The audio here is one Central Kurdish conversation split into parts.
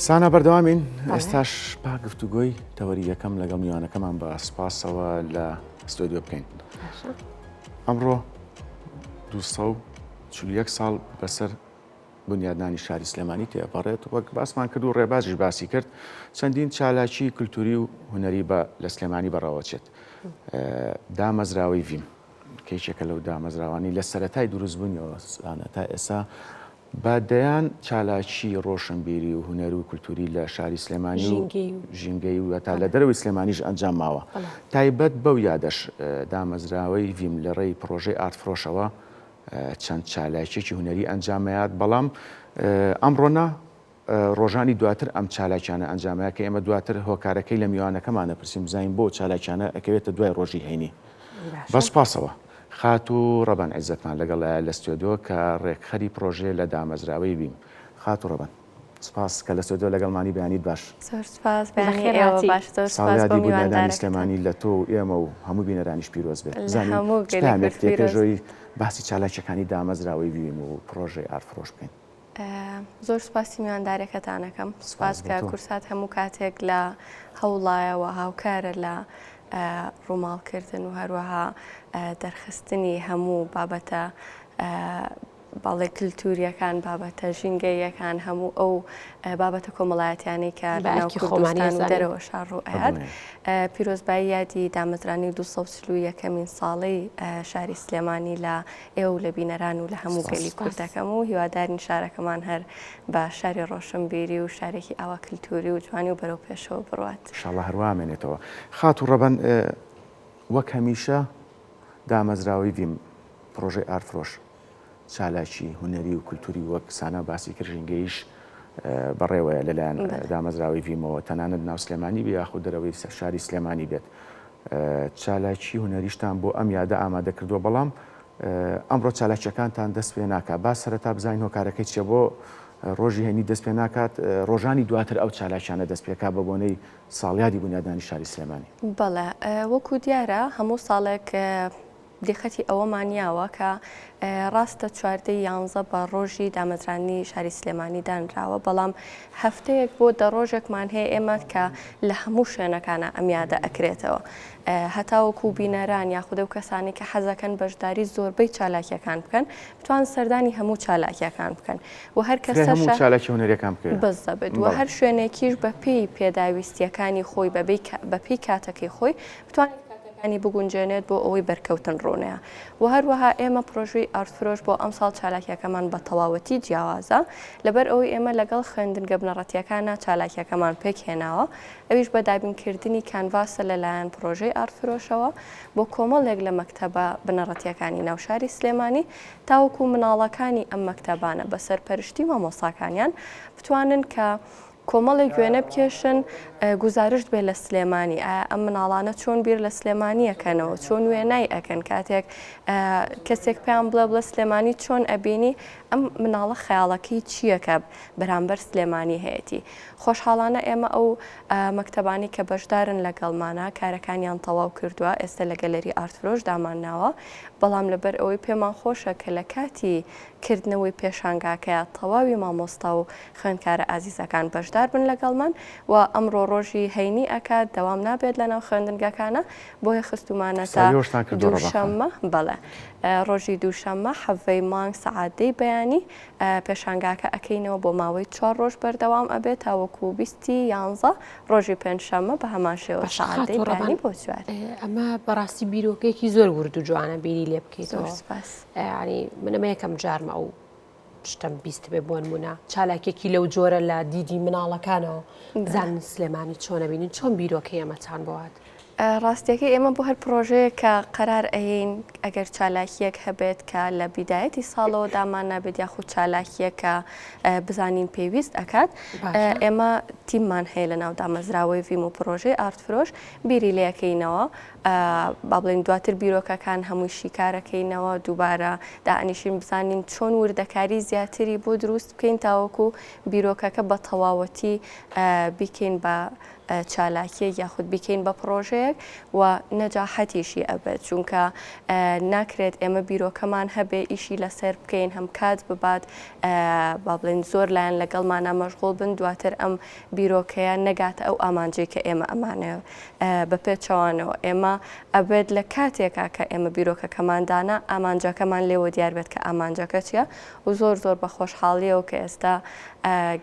سانا بەردەوامین ئێستاش با گفتوگۆی تەوەری یەکەم لەگەڵ میوانەکەمان بە سپاسەوە لە ستۆدیۆ بکەین. ئەمڕۆ 241 ساڵ بەسەر بنیادنانی شاری سلێمانی تێپەڕێت وەک باسمان کرد و ڕێبازیش باسی کرد چەندین چالاکی کللتوری و هونەری بە لە سلێمانی بەڕێوەچێت دامەزراوەی ڤیم کە یەکێکە لەو دامەزراوانەی لە سەرەتای دروستبوونیەوە تا ئێستا بە دەیان چالاکی ڕۆشنبیری و هونەر و کولتوری لە شاری سلێمانی و ژینگەیی و هەتا لە دەرەوەی سلێمانیش ئەنجام ماوە. تایبەت بەو یادەش دامەزراوەی ڤیم لە ڕێی پڕۆژەی ئارتفرۆشەوە چەند چالاکیەکی هونەری ئەنجامەیات، بەڵام ئەمڕۆ نا، ڕۆژانی دواتر ئەم چالاکیانە ئەنجامەیە کە ئێمە دواتر هۆکارەکەی لە میوانەکەمان ئەپرسین بزانین بۆ چالاکیانە ئەکەوێتە دوای ڕۆژی هەینی. بە سوپاسەوە خاتوو ڕەبەن عیزەتمان لەگەڵایە لە ستۆدیۆ کە ڕێکخەری پڕۆژەیە لە دامەزراوەی بیم. خاتوو ڕەبەن سوپاس کە لە ستۆدیۆ لەگەڵمانی بەیانیت باش. زۆر سوپاس بەیانی ئێوە باش زۆر سوپاس بۆ ساڵیادی بونیادانی میواندارەکەتان. سلێمانی لە تۆ و ئێمە و هەموو بینەرانیش پیرۆز بێت. لە بزانین هەموو چ گەلی پەیامێک کورد تێ پیرۆز پێشەوەی باسی چالاکیەکانی دامەزراوەی بیم و پڕۆژەی ئارتفرۆش بکەین. زۆر سوپاسی میواندارەکەتان ئەکەم. سوپاس سوپاس بۆ کە تۆ. کوردسات هەموو کاتێک لە هەوڵایە و هاوکارە لە ڕووماڵکردن و هەروەها دەرخستنی هەموو بابەتە بەڵێ کلتوریەکان، بابەتە ژینگەییەکان، هەموو ئەو بابەتە کۆمەڵایەتیانەی کە بە لە ناو ئەرکی خۆمانی کوردستان و ئەزانین. دەرەوەشا ڕوو ئەیات. بەدڵنیایی. پیرۆزبایی یادی دامەزرانی 241مین ساڵەی شاری سلێمانی لە ئێوە و لە بینەران و لە هەموو سپاس. گەلی کورد سپاس. دەکەم و هیوادارین شارەکەمان هەر بە شاری ڕۆشنبیری و شارێکی ئاوا کلتوری و جوانی و بەرەو پێشەوە بڕوات. ئیشاڵڵا هەر وا ئەمێنێتەوە. خاتوو ڕەبەن وەک هەمیشە دامەزراوەی ڤیم، پڕۆژەی ئارتفرۆش، چالاکی هونەری و کولتوری وەک سانا باسی کرد ژینگەییش بەڕێوەیە لەلایەن دامەزراوەی ڤیمەوە تەنانەت ناو سلێمانی بێ یاخود دەرەوەی شاری سلێمانی بێت چالاکی هونەریشتان بۆ ئەم یادە ئامادە کردووە بەڵام ئەمڕۆ چالاکیەکانتان دەست پێ ناکات با سەرەتا بزانین هۆکارەکەی چیە بۆ ڕۆژی هەینی دەست پێ ناکات ڕۆژانی دواتر ئەو چالاکیانە دەست پێکا بە بۆنەی ساڵیادی بونیادنانی شاری سلێمانی. بەڵێ وەکو دیارە هەموو ساڵێک دیقەتی ئەوەمان یاوە کە ڕاستە چواردەی یانزە بە ڕۆژی دامەزراندنی شاری سلێمانی دانراوە، بەڵام هەفتەیەک بۆ دە ڕۆژێکمان هەیە ئێمە کە لە هەموو شوێنەکانا ئەم یادە ئەکرێتەوە. هەتاوەکو بینەران یاخود ئەو کەسانەی کە حەزەکەن بەشداری زۆربەی چالاکیەکان بکەن بتوان سەردانی هەموو چالاکیەکان بکەن و هەر فرەی هەموو کەسەشە چالاکی هونەریەکان بکەوێ. بزەبت و بەڵێ. هەر شوێنێکیش بەپێی پێداویستیەکانی خۆی بەپێی کاتەکەی خۆی بتوانێت کاتەکانی بگونجێنێت بۆ ئەوەی بەرکەوتن ڕوونەیە و هەروەها ئێمە پرۆژەی ئارتفرۆش بۆ ئەمساڵ چالاکیەکەمان بە تەواوەتی جیاوازە لەبەر ئەوەی ئێمە لەگەڵ خوێندنگە بنەڕەتیەکانا چالاکیەکەمان پێکهێناوە ئەویش بە دابینکردنی کانڤاسە لەلایەن پرۆژەی ئارتفرۆشەوە بۆ کۆمەڵێک لە مەکتەبە بنەڕەتیەکانی ناو شاری سلێمانی تاوەکو مناڵەکانی ئەم مەکتەبانە بە سەرپەرشتی مامۆستاکانیان بتوانن کە کۆمەڵێک وێنە بکێشن گوزارشت بێ لە سلێمانی، ئایا ئەم مناڵانە چۆن بیر لە سلێمانی ئەکەنەوە، چۆن وێنای ئەکەن، کاتێک کەسێک پێیان بڵێ بڵێ سلێمانی چۆن ئەبینی، ئەم مناڵە خەیاڵەکەی چییە کە بەرامبەر سلێمانی هەیەتی. خۆشحاڵانە ئێمە ئەو مەکتەبانەی کە بەشدارن لەگەڵمانا کارەکانیان تەواو کردووە، ئێستا لە گەلەری ئارتفرۆش دامانناوە، بەڵام لەبەر ئەوەی پێمان خۆشە کە لە کاتی کردنەوەی پێشانگاکەیا تەواوی مامۆستا و خوێندکارە ئازیزەکان بەشدار بن لەگەڵمان و ئەمڕۆ ڕۆژی هەینی ئەکات دەوام نابێت لەناو خوێندنگەکانە بۆیە خستومانەتە ساویۆشتان کردووە ڕەبەن خان. دووشەممە بەڵێ ڕۆژی دووشەممە حەڤەی مانگ سەعات دەی بەیانی پێشانگاکە ئەکەینەوە بۆ ماوەی چوار ڕۆژ بەردەوام ئەبێت تاوەکو بیستی یانزە ڕۆژی پێنجشەممە بە هەمان شێوە باشە سەعات دەی خاتوو بەیانی ڕەبەن بۆ چوار. ئەمە بەڕاستی بیرۆکەیەکی زۆر ورد و جوانە بیری لێ زۆر بکەیتەوە سوپاس. یانی من ئەمە یەکەم جارمە ئەو شتەم بیستبێ بۆنمونە چالاکیەکی لەو جۆرە لە دیدی مناڵەکانەوە بزانن سلێمانی چۆنە بینن چۆن بیرۆکەی ئەمەتان بۆ هات؟ ڕاستیەکەی ئێمە بۆ هەر پڕۆژەیەک کە قەرار ئەیەین ئەگەر چالاکیەک هەبێت کە لە بیدایەتی ساڵەوە دامان نابێت یاخود چالاکیەک کە بزانین پێویست ئەکات ئێمە تیممان هەیە لە ناو دامەزراوەی ڤیم و پڕۆژەی ئارتفرۆش بیری لێکەینەوە با بڵێین دواتر بیرۆکەکان هەمووی شیکارەکەینەوە دووبارە دائەنیشین بزانین چۆن وردەکاری زیاتری بۆ دروست بکەین تاوەکو بیرۆکەکە بە تەواوەتی بیکەین بە. چالاکیەک یاخود بیکەین بە پڕۆژەیەک و نەجاحەتیشی ئەبێت چونکە ناکرێت ئێمە بیرۆکەمان هەبێ ئیشی لەسەر بکەین هەم کات ببات با بڵێین زۆر لایەن لەگەڵمانا مەشغوڵ بن دواتر ئەم بیرۆکەیە نەگاتە ئەو ئامانجەی کە ئێمە ئەمانەوێ بە پێچەوانەوە ئێمە ئەبێت لە کاتێکا کە ئێمە بیرۆکەکەمان دانا ئامانجەکەمان لێوە دیار بێت کە ئامانجەکە چییە و زۆر زۆر بە خۆشحاڵیەوە کە ئێستا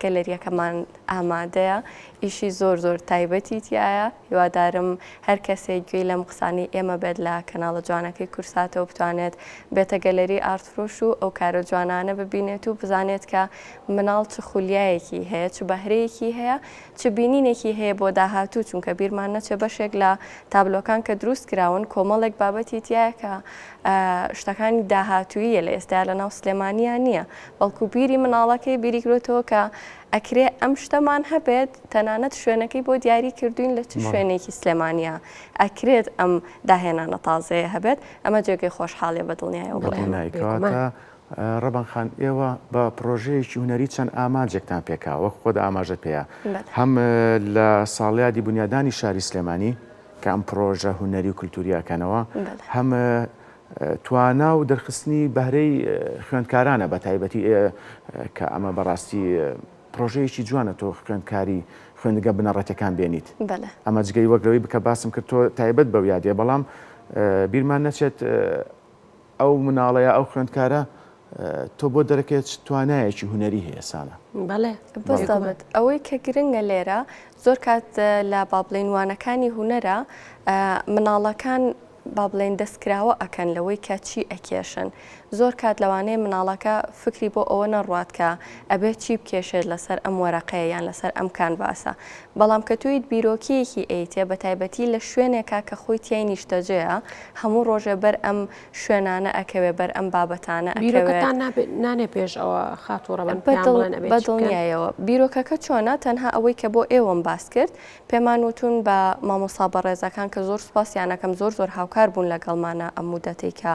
گەلەریەکەمان ئامادەیە ئیشی زۆر زۆر تایبەتی تیایە هیوادارم هەر کەسێک گوێی لەم قسانەی ئێمە بێت لە کەناڵە جوانەکەی کورساتەوە بتوانێت بێتە گەلەری ئارت فرۆش و ئەو کارە جوانانە ببینێت و بزانێت کە مناڵ چ خولیایەکی هەیە چ بەهرەیەکی هەیە چ بینینێکی هەیە بۆ داهاتوو چونکە بیرمان نەچێ بەشێک لە تابلۆکان کە دروست کراون کۆمەڵێک بابەتی تیایە کە شتەکانی داهاتوویە لە ئێستا لە ناو سلێمانیا نییە بەڵکو بیری مناڵەکەی بیری کرۆتەوە کە ئەکرێ ئەم شتەمان هەبێت تەنانەت شوێنەکەی بۆ دیاری کردوین لە چ شوێنێکی سلێمانیا ئەکرێت ئەم داهێنانە تازەیە هەبێت ئەمە جێگەی خۆشحاڵیە بە دڵنیایەوە بۆ ئێمە. کەواتە ڕەبەن خان ئێوە بە پڕۆژەیەکی هونەری چەند ئامانجێکتان پێکا وەک خۆت ئاماژەت پێیا هەم لە ساڵیادی بونیادانی شاری سلێمانی کە ئەم پڕۆژە هونەری و کلتوری ئەکەنەوە هەم توانا و دەرخستنی بەهرەی خوێندکارانە بە تایبەتی کە ئەمە بەڕاستی پرۆژەیەکی جوانە تۆ خوێندکاری خوێندگە بنەڕەتەکان بێنیت ئەمە جگەی وەک لەوەی بکە باسم کرد تۆ تایبەت بەو یادێ بەڵام بیرمان نەچێت ئەو مناڵەیە ئەو خوێندکارە تۆ بۆ دەرەکەێت توانایەکی هونەری هەیە سانە. بەڵێ بزەبت ئەوەی کە گرنگە لێرە زۆر کات لە با بڵێین وانەکانی هونەرە مناڵەکان با بڵێین دەستکراوە ئەکەن لەوەی کە چی ئەکێشن زۆر کات لەوانەیە مناڵەکە فکری بۆ ئەوە نەڕوات کە ئەبێت چی بکێشێت لەسەر ئەم وەرەقەیە یان لەسەر ئەم کانڤاسە بەڵام کە تۆیت بیرۆکەیەکی ئەیتێ بە تایبەتی لە شوێنێکا کە خۆی تیای نیشتەجێیە هەموو ڕۆژێ بەر ئەم شوێنانە ئەکەوێ بەر ئەم بابەتانە ئەکەوێت. بیرۆکەتان نانێ پێش ئەوە خاتوو ڕەبەن پێیان بڵێن ئەبێ چی بکەن؟ بەدڵنیایەوە بیرۆکەکە چۆنە تەنها ئەوەی کە بۆ ئێوەم باس کرد پێمان وتوون بە مامۆستا بەڕێزەکان کە زۆر سوپاسیان ئەکەم زۆر زۆر هاوکار بوون لەگەڵمانا ئەم مودەتەی کە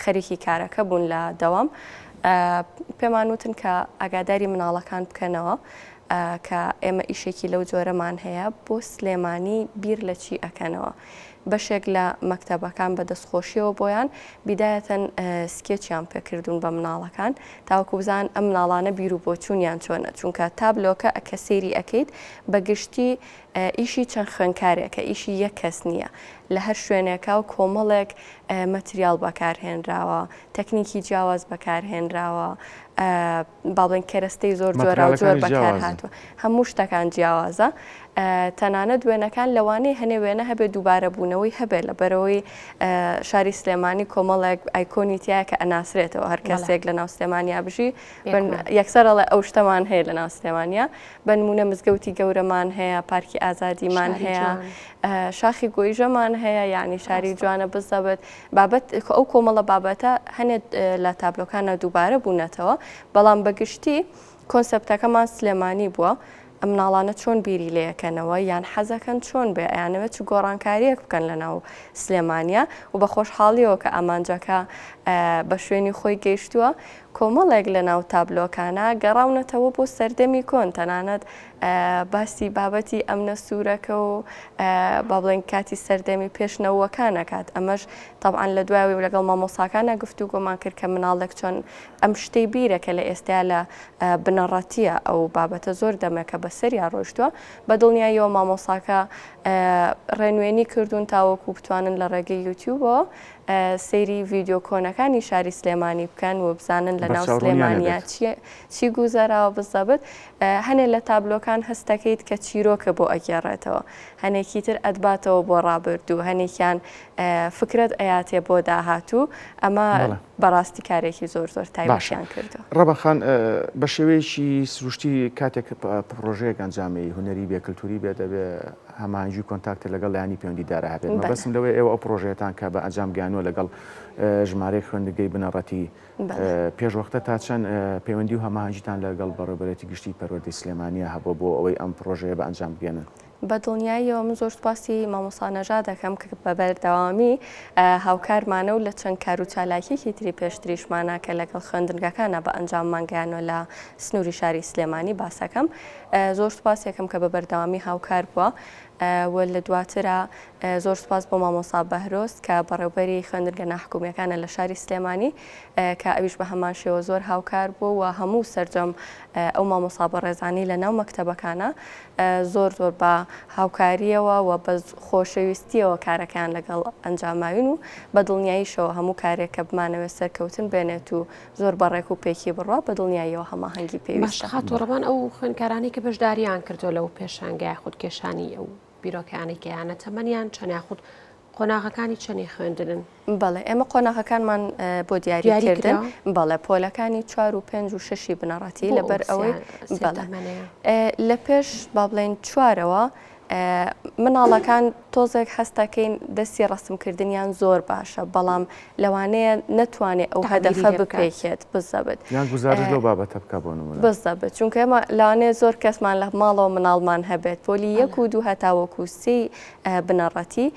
خەریکی کارەکە بوون لە دەوام پێمان وتن کە ئاگاداری مناڵەکان بکەنەوە کە ئێمە ئیشێکی لەو جۆرەمان هەیە بۆ سلێمانی بیر لە چی ئەکەنەوە بەشێک لە مەکتەبەکان بە دەستخۆشیەوە بۆیان بیدایەتەن سکێچیان پێکردوون بە مناڵەکان تاوەکو بزان ئەم مناڵانە بیر و بۆچوونیان چۆنە چونکە تابلۆکە کە سەیری ئەکەیت بە گشتی ئیشی چەند خوێنکارێکە ئیشی یەک کەس نییە لە هەر شوێنێکا و کۆمەڵێک مەتریاڵ بەکارهێنراوە تەکنیکی جیاواز بەکارهێنراوە با بڵێین کەرەستەی زۆر جۆراوجۆر بەکار هاتووە هەموو شتەکان جیاوازە تەنانەت وێنەکان لەوانەیە هەنێ وێنە هەبێ دووبارە بوونەوەی هەبێ لە بەرەوەی شاری سلێمانی کۆمەڵێک ئایکۆنی تایە کە ئەناسرێتەوە هەر کەسێک لە ناو سلێمانیا بژی یەکسەر ئەڵێ ئەو شتەمان هەیە لە ناو سلێمانیا بە نمونە مزگەوتی گەورەمان هەیە پارکی ئازادیمان هەیە شاخی گۆیژەمان هەیە یعنی شاری جوانە بزەبت بابەت ئەو کۆمەڵە بابەتە هەنێ لە تابلۆکانە دووبارە بوونەتەوە بەڵام بەگشتی کۆنسێپتەکەمان سلێمانی بووە ئەم مناڵانە چۆن بیری لێ ئەکەنەوە یان حەزەکەن چۆن بێ ئەیانەوێت چ گۆڕانکاریەک بکەن لە ناو سلێمانیا و بە خۆشحاڵیەوە کە ئامانجەکە بە شوێنی خۆی گەیشتووە کۆمەڵێک لە ناو تابلۆکانە گەڕاونەتەوە بۆ سەردەمی کۆن تەنانەت باسی بابەتی ئەمنە سوورەکە و با بڵێن کاتی سەردەمی پێش نەوەکان ئەکات ئەمەش تەبعەن لە دوایەوەی لەگەڵ مامۆساکانە گفتوگۆمان کرد کە مناڵێک چۆن ئەم شتەی بیرە کە لە ئێستا لە بنەڕەتیە ئەو بابەتە زۆر دەمێکە بەسەریا ڕۆیشتووە بە دڵنیاییەوە مامۆساکە ڕێنوێنی کردوون تاوەکو بتوانن لە ڕێگەی یوتیوبەوە سەیری ڤیدیۆ کۆنەکانی شاری سلێمانی بکەن و بزانن لە ناو سلێمانیا چی گوزەراوە بزەبت هەنێ لە تابلۆکان هەستەکەیت کە چیرۆکە بۆ ئەگێڕێتەوە هەنێکی تر ئەتباتەوە بۆ ڕابردوو هەنێکیان فکرەت ئەیاتێ بۆ داهاتوو ئەمە بەڕاستی کارێکی زۆر زۆر تایبەتیان کردووە. ڕەبەن خان بە شێوەیەکی سروشتی کاتێک پڕۆژەیەک ئەنجامی هونەری بێ کلتوری بێ دەبێ هەماهەنگی و کۆنتاکتت لەگەڵ لایەنی پەیوەندیدارا هەبێت مەبەستم لەوەیە ئێوە ئەو پڕۆژەیەتان کە بە ئەنجام گەیاندووە لەگەڵ ژمارەیەک خوێندنگەی بنەڕەتی پێشوەختە تا چەند پەیوەندی و هەماهەنگیتان لەگەڵ بەڕێوەبەرێتی گشتیی پەروەردەی سلێمانییە هەبووە بۆ ئەوەی ئەم پڕۆژەیە بە ئەنجام بگەیەنن؟ بە دڵنیاییەوە من زۆر سوپاسی مامۆستا نەژاد دەکەم کە بە بەردەوامی هاوکارمانە و لە چەند کار و چالاکیەکی تری پێشتریشمانە کە لەگەڵ خوێندنگەکانە بە ئەنجاممان گەیانوە لە سنووری شاری سلێمانی باسەکەم زۆر سوپاسیەکەم کە بە بەردەوامی هاوکار بووە. و لە دواترا زۆر سوپاس بۆ مامۆستا بەهرۆز کە بەڕێوبەری خوێندنگە ناحکومیەکانە لە شاری سلێمانی کە ئەویش بە هەمان شێوە زۆر هاوکار بووە و هەموو سەرجەم ئەو مامۆستا بەڕێزانەی لە ناو مەکتەبەکانە زۆر زۆر بە هاوکارییەوە و بە خۆشەویستییەوە کارەکەیان لەگەڵ ئەنجاماوین و بە دڵنیاییشەوە هەموو کارێک کە بمانەوێت سەرکەوتن بێنێت و زۆر بە ڕێک و پێکی بڕوا بە دڵنیاییەوە هەماهەنگی باشە پێویستە. خاتوو ڕەبان ئەو خوێندکارانەی کە بەشداریان کردووە لەو پێشانگە یاخود کێشانی ئەو بیرۆکەیانەی کە هەیانە تەمەنیان چەنە یاخود قۆناغەکانی چەنی خوێندنن؟ بەڵێ ئێمە قۆناغەکانمان بۆ دیاری دیاری کردن کراوە؟ بەڵێ پۆلەکانی چوار و پێنج و شەشی بنەڕەتی بۆ ئەو لەبەر ئەوەی سێ بەڵێ تەمەنەیە؟ لە پێش با بڵێین چوارەوە مناڵەکان تۆزێک هەستەکەین دەستی ڕەسمکردنیان زۆر باشە بەڵام لەوانەیە نەتوانێ ئەو تەعبیری هەدەفە لێ بکات. بپێکێت بزەبت یان گوزارش لەو بابەتە بکا بۆ نمونە. بزەبت چونکە ئێمە لەوانەیە زۆر کەسمان لە ماڵەوە مناڵمان هەبێت پۆلی یەک بەڵێ. و دوو هەتاوەکو سێی بنەڕەتی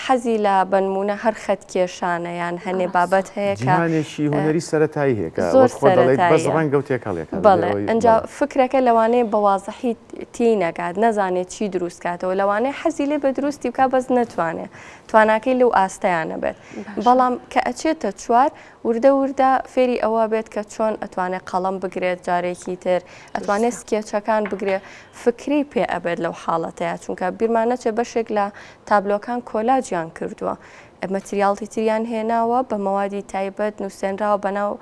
حەزی لە بەنمونە هەر خەت کێشانە یان هەنێ ڕاستە. بابەت هەیە کە جیهانێکی هونەری سەرەتایی هەیە کە زۆر وەک خۆت دەڵێیت بەس سەرەتاییە. ڕەنگە و تێکەڵێکە بەبێ بەڵێ ئەوەی ئەنجا بەڵێ. فکرەکە لەوانەیە بە وازحی تێی نەگات نەزانێ چی دروست کاتەوە لەوانەیە حەزی لێ بێ دروستی بکا بەس نەتوانێ تواناکەی لەو ئاستەیا نەبێت باشە. بەڵام کە ئەچێتە چوار وردە وردە فێری ئەوە بێت کە چۆن ئەتوانێ قەڵەم بگرێت جارێکی تر ئەتوانێ دروستە. سکێچەکان بگرێ فکرەی پێ ئەبێت لەو حاڵەتەیا چونکە بیرمان نەچێ بەشێک لە تابلۆکان کۆلاجیان کردووە مەتریاڵی تریان هێناوە بە مەوادی تایبەت نووسێنراوە بەناو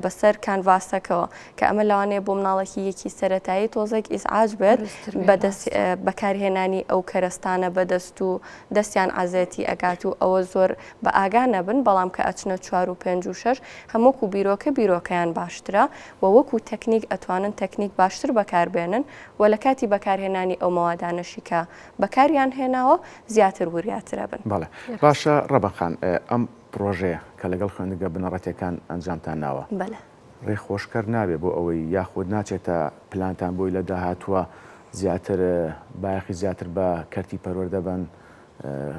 بەسەر کانڤاسەکەوە کە ئەمە لەوانەیە بۆ مناڵێکی یەکی سەرەتایی تۆزێک ئیزعاج بێت قورستر بێت بەدەست ڕاستە. بەکارهێنانی ئەو کەرەستانە بەدەست و دەستیان عەزێتی ئەگات و ئەوە زۆر بە ئاگا نەبن بەڵام کە ئەچنە چوار و پێنج و شەش هەم وەکو بیرۆکە بیرۆکەیان باشترە و وەکو تەکنیک ئەتوانن تەکنیک باشتر بەکاربێنن و لە کاتی بەکارهێنانی ئەو مەوادانەشی کە بەکاریان هێناوە زیاتر وریاتر ئەبن. بەڵێ باشە ڕەبەن خان ئەم پڕۆژەیە کە لەگەڵ خوێندنگە بنەڕەتیەکان ئەنجامتان ناوە بەلێ. ڕێ خۆشکەر نابێ بۆ ئەوەی یاخود ناچێتە پلانتان بۆی لە داهاتووە زیاتر بایەخی زیاتر بە کەرتی پەروەردە بەن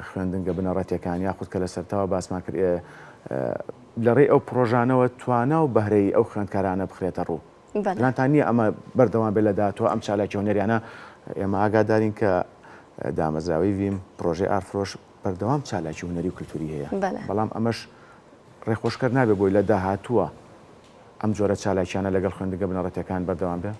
خوێندنگە بنەڕەتیەکان یاخود کە لە سەرتاوە باسمان کرد لە ڕێی ئەو پڕۆژانەوە توانا و بەهرەی ئەو خوێندکارانە بخرێتە ڕوو. پلانتان نییە ئەمە بەردەوام بێت لە داهاتووە ئەم چالاکی هونەریانە ئێمە ئاگادارین کە دامەزراوەی ڤیم پرۆژەی ئارفرۆش بەردەوام چالاکی هونەری و کلتوری هەیە بەڵام ئەمەش ڕێخۆشکەر نابێت بۆی لە داهاتووە ئەم جۆرە چالاکیانە لەگەڵ خوێندنگە بنەڕەتیەکان بەردەوام بێ؟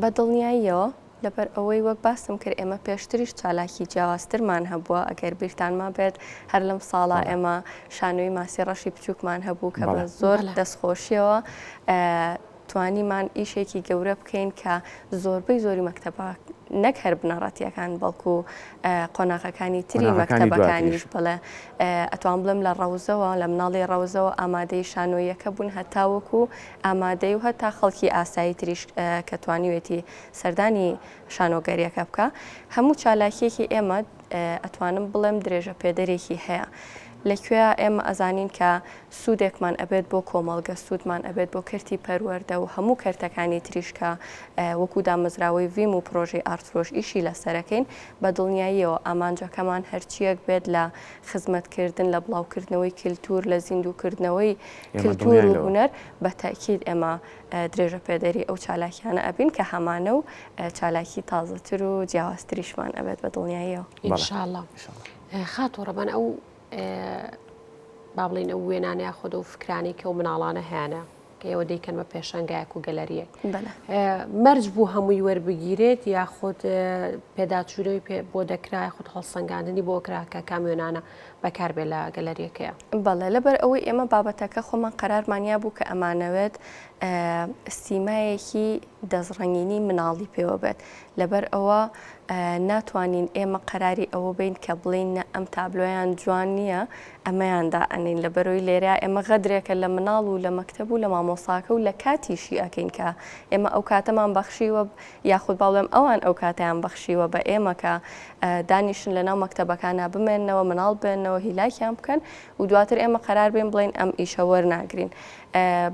بە دڵنیاییەوە، لەبەر ئەوەی وەک باسم کرد ئێمە پێشتریش چالاکی جیاوازترمان هەبووە، ئەگەر بیرتان مابێت هەر لەم ساڵە ئێمە شانۆی ماسی ڕەشی بچووکمان هەبوو کە بە زۆر دەستخۆشیەوە توانیمان ئیشێکی گەورە بکەین کە زۆربەی زۆری مەکتەبە نەک هەر بنەڕەتیەکان بەڵکو قۆناغەکانی تری مەکتەبەکانیش بڵێ ئەتوان بڵێم لە ڕەوزەوە لە مناڵی ڕەوزەوە ئامادەی شانۆیەکە بوون هەتاوەکو ئامادەی و هەتا خەڵکی ئاسایی تریش کە توانیوێتی سەردانی شانۆگەریەکە بکە هەموو چالاکیەکی ئێمە ئەتوانم بڵێم درێژە پێدەرێکی هەیە لە کوێیا ئێمە ئەزانین کە سوودێکمان ئەبێت بۆ کۆمەڵگە، سوودمان ئەبێت بۆ کەرتی پەروەردە و هەموو کەرتەکانی تریش کە وەکو دامەزراوەی ڤیم و پرۆژەی ئارتفرۆش ئیشی لەسەرەکەین، بە دڵنیاییەوە ئامانجەکەمان هەرچییەک بێت لە خزمەتکردن، لە بڵاوکردنەوەی کلتور، لە زیندووکردنەوەی ئێمە کلتور دڵنیاین و لەوە. هونەر، بە تەئکید ئێمە درێژەپێدەری ئەو چالاکیانە ئەبین کە هەمانە و چالاکی تازەتر و جیاوازتریشمان ئەبێت بە دڵنیاییەوە. بەڵێ. ئینشاڵڵا. خاتوو ڕەبەن ئەو با بڵێین ئەو وێنانە یاخود ئەو فکرانەی کە ئەو مناڵانە هەیانە کە ئێوە دەیکەن بە پێشەنگایەک و گەلەریەک مەرج بوو هەمووی وەربگیرێت یاخود پێداچوونەوەی پێ بۆ دەکرا یاخود هەڵسەنگاندنی بۆ کرا کە کام وێنانە بەکاربێ لە گەلەریەکەیە؟ بەڵێ لەبەر ئەوەی ئێمە بابەتەکە خۆمان قەرارمان یابوو کە ئەمانەوێت سیمایەکی دەستڕەنگینی مناڵی پێوە بێت لەبەر ئەوە ناتوانین ئێمە قەراری ئەوە بین کە بڵێین نە ئەم تابلۆیان جوان نییە ئەمەیان دائەنێین لەبەرەوەی لێرە ئێمە غەدرێکە لە مناڵ و لە مەکتەب و لە مامۆساکە و لە کاتیشی ئەکەین کە ئێمە ئەو کاتەمان بەخشیوە یاخود با بڵێم ئەوان ئەو کاتەیان بەخشیوە بە ئێمە کە دانیشن لە ناو مەکتەبەکانا بمێننەوە مناڵ بێننەوە هیلاکیان بکەن و دواتر ئێمە قەرار بین بڵێین ئەم ئیشە وەرناگرین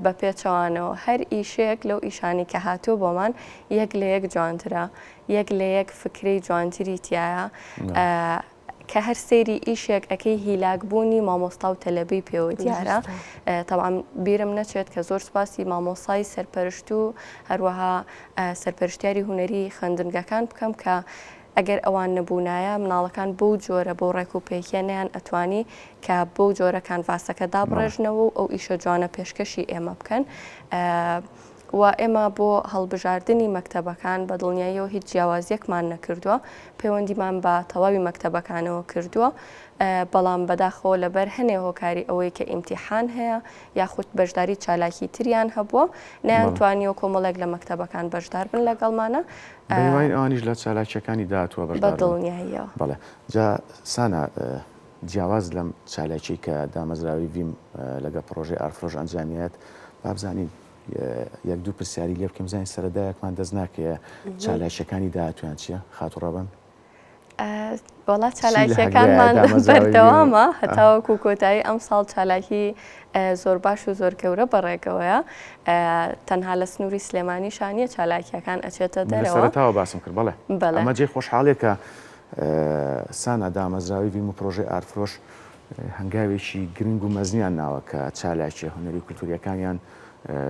بە پێچەوانەوە هەر ئیشێک لەو ئیشانی کە هاتووە بۆمان یەک لە یەک جوانترە یەک لە یەک فکرەی جوانتری تیایە کە هەر سەیری ئیشێک ئەکەی هیلاک بوونی مامۆستا و تەلەبەی پێوە دیارە تەبعەن بیرم نەچێت کە زۆر سوپاسی مامۆسای سەرپەرشت و هەروەها سەرپەرشتیاری هونەری خوێندنگەکان بکەم کە. ئەگەر ئەوان نەبوونایە مناڵەکان بەو جۆرە بەو ڕێک و پێکیە نەیان ئەتوانی کە بەو جۆرە کانڤاسەکە دابڕێژنەوە و ئەو ئیشە جوانە پێشکەشی ئێمە بکەن. و ئێمە بۆ هەڵبژاردنی مەکتەبەکان بە دڵنیاییەوە هیچ جیاوازیەکمان نەکردووە، پەیوەندیمان بە تەواوی مەکتەبەکانەوە کردووە، بەڵام بەداخەوە لەبەر هەنێ هۆکاری ئەوەی کە ئیمتیحان هەیە یاخود بەشداری چالاکی تریان هەبووە نەیانتوانیوە کۆمەڵێک لە مەکتەبەکان بەشدار بن لەگەڵمانە. بەهیواین ئەوانیش لە چالاکیەکانی داهاتووە بەشدار بن. بە دڵنیاییەوە. بەڵێ جا سانا جیاواز لەم چالاکیەی کە دامەزراوەی ڤیم لەگەڵ پڕۆژەی ئارفرۆش ئەنجامیات با بزانین یەک دوو پرسیاری لێ بکەم زانین سەرەدایەکمان دەست ناکەیە چالاکیەکانی داهاتویان چییە خاتوو ڕەبەن؟ وەڵا چالاکیەکانمان بەردەوامە هەتاوەکو کۆتایی ئەم ساڵ چالاکی زۆر باش و زۆر گەورە بەڕێگەوەیە تەنها لە سنووری سلێمانی شانیە چالاکیەکان ئەچێتە دەرەوە سەرەتاوە باسم کرد بەڵێ ئەمە جێی خۆشحاڵیە سانا دامەزراوەی ڤیم و پرۆژەی ئارتفرۆش هەنگاوێکی گرنگ و مەزنیان ناوە کە چالاکیە هونەری و کولتوریەکانیان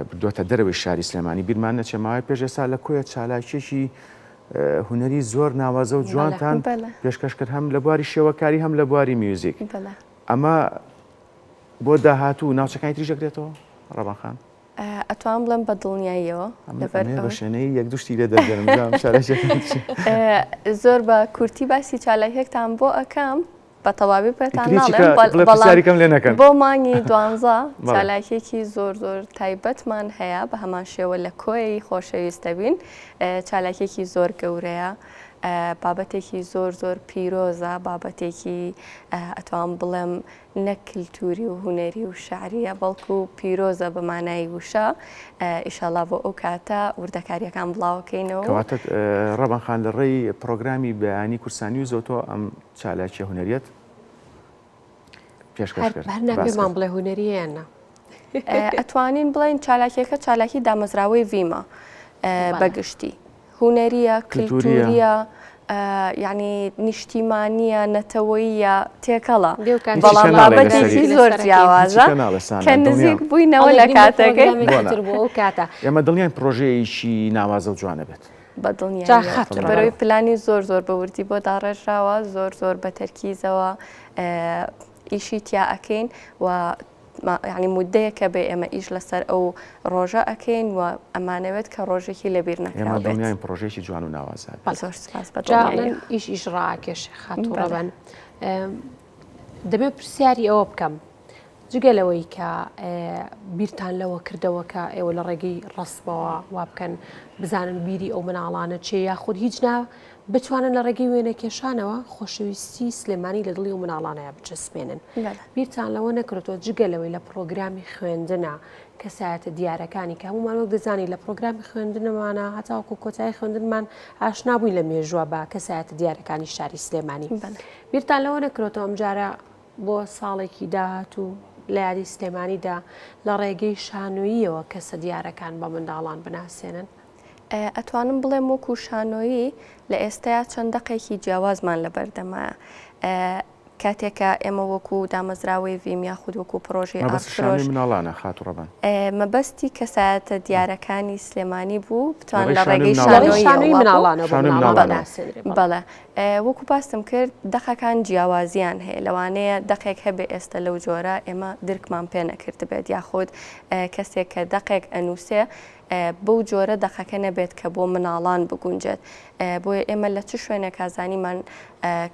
بردووەتە دەرەوەی شاری سلێمانی بیرمان نەچێ ماوەی پێش ئێستا لە کۆیە چالاکیەکی هونەری زۆر ناوازە و جوانتان پێشکەش کرد هەم لە بواری شێوەکاری هەم لە بواری میوزیک ئەمە بۆ داهاتوو ناوچەکانی تریش دەکرێتەوە ڕەبان خان؟ ئەتوانم بڵێم بە دڵنیاییەوە لەبەر بە شێنەی یەک دوشتی لێ دەردەرم زۆر بە کورتی باسی چالاکیەکتان بۆ ئەەکەم بە تەواوی پێتان ناڵێم بەڵام لێ نەکەن بۆ مانگی دوانزە چالاکیەکی زۆر زۆر تایبەتمان هەیە بە هەمان شێوە لە کۆیەی خۆشەویست دەبین چالاکیەکی زۆر گەورەیە بابەتێکی زۆر زۆر پیرۆزە بابەتێکی ئەتوان بڵێم نەک کلتوری و هونەری و شعریە بەڵکو پیرۆزە بە مانای وشە ئیشەڵا بۆ ئەو کاتە وردەکاریەکان بڵاوەکەینەوە. کەواتە ڕەبان خان لە ڕێی پڕۆگرامی بەیانی کوردستان نیوزەوە تۆ ئەم چالاکیە هونەریەت پێشکەش کرد. هەر ناپێمان بڵێ هونەریە یان نا؟ ئەتوانین بڵێین چالاکیەکە چالاکی دامەزراوەی ڤیمە بەگشتی. هونەریە، کلتوریە، یانی نیشتیمانیە، نەتەوەییە، تێکەڵە. بەڵام بابەتێکی زۆر جیاوازە کە نزیک بووینەوە لە کاتەکەی. ئێمە دڵنیاین پڕۆژەیەکی ناوازە و جوانە بێت. بە دڵنیاییەوە. لەبەرئەوەی پلانی زۆر زۆر بە وردی بۆ داڕێژراوە، زۆر زۆر بە تەرکیزەوە ئیشی تیا ئەکەین و یانی مودەیەکە بێ ئێمە ئیش لەسەر ئەو ڕۆژە ئەکەین و ئەمانەوێت کە ڕۆژێکی لەبیر نەکراو بێت. ئێمە دڵنیاین پڕۆژەیەکی جوان و ناوازە بێت. زۆر سوپاس بە جا ئەڵێن ئیش ئیش ڕاکێشێ خاتوو ڕەبەن. دەمەوێت پرسیاری ئەوە بکەم جگە لەوەی کە بیرتان لەوە کردەوە کە ئێوە لە ڕێگەی ڕەسمەوە وا بکەن بزانن بیری ئەو مناڵانە چێ یاخود هیچ نا بتوانن لە ڕێگەی وێنەکێشانەوە خۆشەویستی سلێمانی لە دڵی ئەو مناڵانەیا بچەسپێنن. بیرتان لەوە نەکردووە جگە لەوەی لە پڕۆگرامی خوێندنا کەسایەتە دیارەکانی کە هەموومان وەک دەزانین لە پڕۆگرامی خوێندنمانە هەتاوەکو کۆتایی خوێندنمان ئاشنا بووین لە مێژووە بە کەسایەتە دیارەکانی شاری سلێمانی. بیرتان لەوە نەکردووەتەوە ئەمجارە بۆ ساڵێکی داهاتوو لە یادی سلێمانیدا لە ڕێگەی شانۆییەوە کەسە دیارەکان بە منداڵان بناسێنن؟ ئەتوانم بڵێم وەکو شانۆیی لە ئێستایا چەند دەقێکی جیاوازمان لەبەردەمایە. کاتێک کە ئێمە وەکو دامەزراوەی ڤیم یاخود وەکو پڕۆژەی مەبەست ئارتفرۆش شانۆی مناڵانە خاتوو ڕەبەن. مەبەستی کەسایەتە دیارەکانی سلێمانی بوو بتوان لە لە ڕێی شانۆی ڕێگەی مناڵانەوە. لە ڕێی شانۆییەوە شانۆی وا بوو. مناڵانەوە بۆ شانۆی مناڵان مناڵانەوە. بناسێنرێ بەڵێ. بەڵێ وەکو باسم کرد دەقەکان جیاوازیان هەیە لەوانەیە دەقێک هەبێ ئێستە لەو جۆرە ئێمە درکمان پێ نەکردبێت یاخود کەسێک کە دەقێک ئەنووسێ بەو جۆرە دەقەکە نەبێت کە بۆ مناڵان بگونجێت بۆیە ئێمە لە چ شوێنێکا زانیمان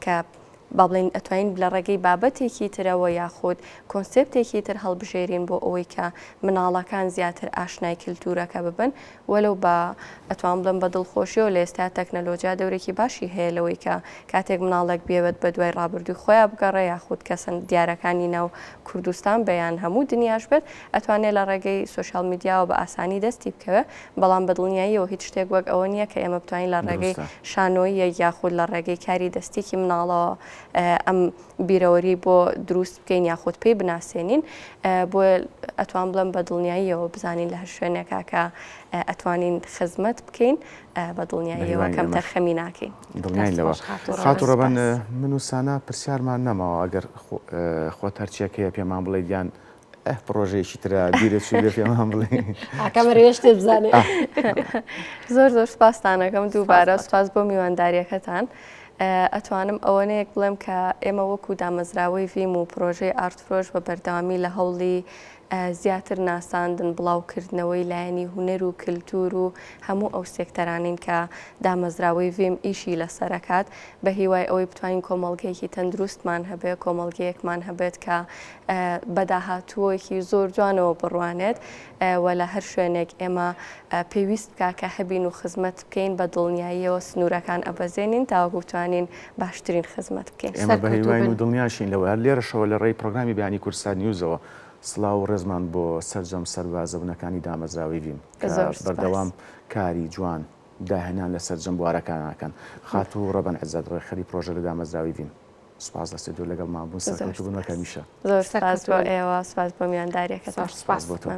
کە با بڵێین ئەتوانین لە ڕێگەی بابەتێکی ترەوە یاخود کۆنسێپتێکی تر هەڵبژێرین بۆ ئەوەی کە مناڵەکان زیاتر ئاشنای کلتورەکە ببن وەلو بە ئەتوان بڵێم بە دڵخۆشیەوە لە ئێستا تەکنەلۆجیا دەورێکی باشی هەیە لەوەی کە کاتێک مناڵێک بێوێت بە دوای ڕابردووی خۆیان بگەڕێ یاخود کەسە دیارەکانی ناو کوردستان بێ یان هەموو دنیاش بێت ئەتوانێت لە ڕێگەی social media وە بە ئاسانی دەستی بکەوێت بەڵام بە دڵنیاییەوە هیچ شتێک وەک ئەوە نییە کە ئێمە بتوانین لە ڕێگەی شانۆییەک یاخود لە ڕێگەی کاری دەستیکی مناڵەوە ئەم بیرەوەری بۆ دروست بکەین یاخود پێی بناسێنین بۆیە ئەتوان بڵێم بە دڵنیاییەوە بزانین لە هەر شوێنێکا کە ئەتوانین خزمەت بکەین بە دڵنیاییەوە کەمتەرخەمی ناکەین. دڵنیاین لەوە. خاتوو ڕەبەن من و سانا پرسیارمان نەماوە ئەگەر خۆت هەرچیەک هەیە پێمان بڵێیت یان ئه پڕۆژەیەکی ترە بیرت چووبێ پێمان بڵێ. ئاکام ئەرێ شتێ بزانێ. زۆر زۆر سپاستانەکەم دووبارە سپاس بۆ میوانداریەکەتان. ئەتوانم ئەوەنەیەک بڵێم کە ئێمە وەکو دامەزراوەی ڤیم و پرۆژەی ئارت فرۆش بە بەردەوامی لە هەوڵی زیاتر ناساندن، بڵاوکردنەوەی لایەنی هونەر و کلتور و هەموو ئەو سێکتەرانەین کە دامەزراوەی ڤیم ئیشی لەسەر ئەکات، بە هیوای ئەوەی بتوانین کۆمەڵگەیەکی تەندروستمان هەبێت، کۆمەڵگەیەکمان هەبێت کە بە داهاتووەکی زۆر جوانەوە بڕوانێت و لە هەر شوێنێک ئێمە پێویست بکا کە هەبین و خزمەت بکەین بە دڵنیاییەوە سنوورەکان ئەبەزێنین تاوەکو بتوانین باشترین خزمەت بکەین. ئێمە بە هیواین و دڵنیاشین لەوەی هەر لێرەشەوە لە ڕێی پڕۆگرامی بەیانی کوردستان نیوزەوە سڵاو و ڕێزمان بۆ سەرجەم سەربازە بنەکانی دامەزراوەی ڤیم کە بەردەوام کاری جوان داهێنان لە سەرجەم بوارەکان ئەکەن. خاتوو ڕەبەن عزەت ڕێکخەری پڕۆژە لە دامەزراوەی ڤیم سوپاس لە ستۆدیۆ لەگەڵمان بوون سەرکەوتوو بن وەک هەمیشە. زۆر سوپاس بۆ ئێوە سوپاس بۆ میوانداریەکەتان. سوپاس بۆ تۆ.